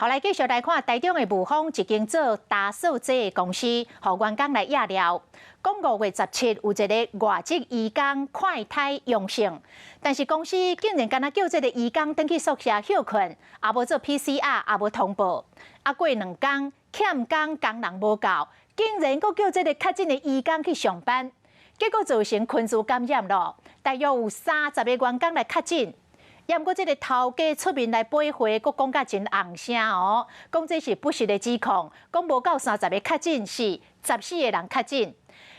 好，來繼續來看台中的霧峰一間做打掃機的公司，予員工來驗了。講5月17有一个外籍移工快篩陽性，但是公司竟然干焦叫這个移工轉去宿舍歇睏，也無做 PCR，也無通報。啊，過兩工欠工工人無夠，竟然閣叫這个確診的移工去上班，結果造成群聚感染咯。大約有30個員工來確診。也毋過，這个頭家出面來駁回，閣講甲真紅聲哦，講這是不實的指控，講無夠30個確診，是14個人確診。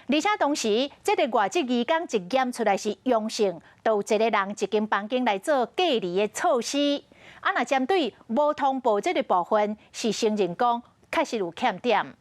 而且同時，這个外籍移工一驗出來是陽性，就有一个人一間房間來做隔離的措施。啊，若針對無通報這个部分，是承認講確實有欠點。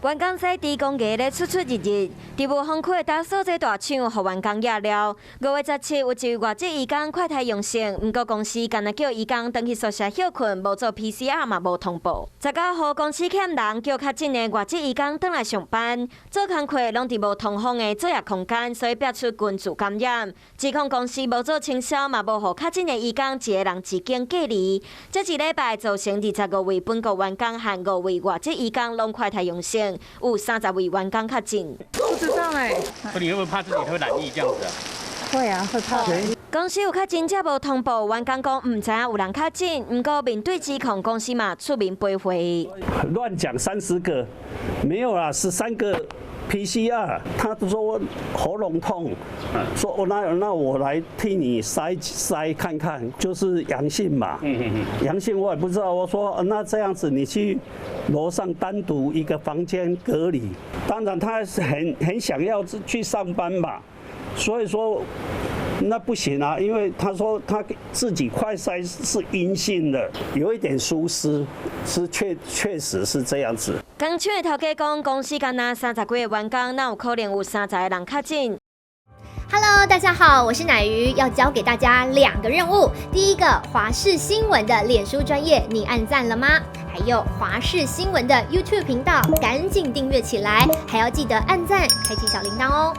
員工在豬公衙咧出出入入，佇霧峰區的打掃這大廠，予員工驗了。5月17有一位外籍移工快篩陽性，毋過公司干焦叫移工轉去宿舍歇睏，無做 PCR 嘛無通報。19號公司欠人，叫確診的外籍移工轉來上班，做工課攏佇無通風的作業空間，所以爆出群聚感染。指控公司無做清消，嘛無予確診的移工一个人一間隔離。這一禮拜造成25位本國員工和五位外籍移工攏快篩陽性。有30位員工確診。不知道哎。不，你會不會怕自己會染疫這樣子啊？會啊，會怕。公司有確診者無通報，員工講毋知影有人確診，毋過面對指控，公司嘛出面駁回。亂講30個，沒有啦，13個 PCR，他說喉嚨痛，說那我來替你篩篩看看，就是陽性嘛。陽性我也不知道，我說那這樣子你去樓上單獨一個房間隔離。當然他是很想要去上班嘛，所以說那不行啊，因為他說他自己快篩是陰性的，有一點疏失，是確實是這樣子。工廠的頭家講，公司干焦30幾個員工，哪有可能有30個人確診？ Hello，大家好，我是奶魚，要交給大家兩個任務。第一個，華視新聞的臉書專頁，你按讚了嗎？還有華視新聞的 YouTube 頻道，趕緊訂閱起來，還要記得按讚，開啟小鈴鐺哦。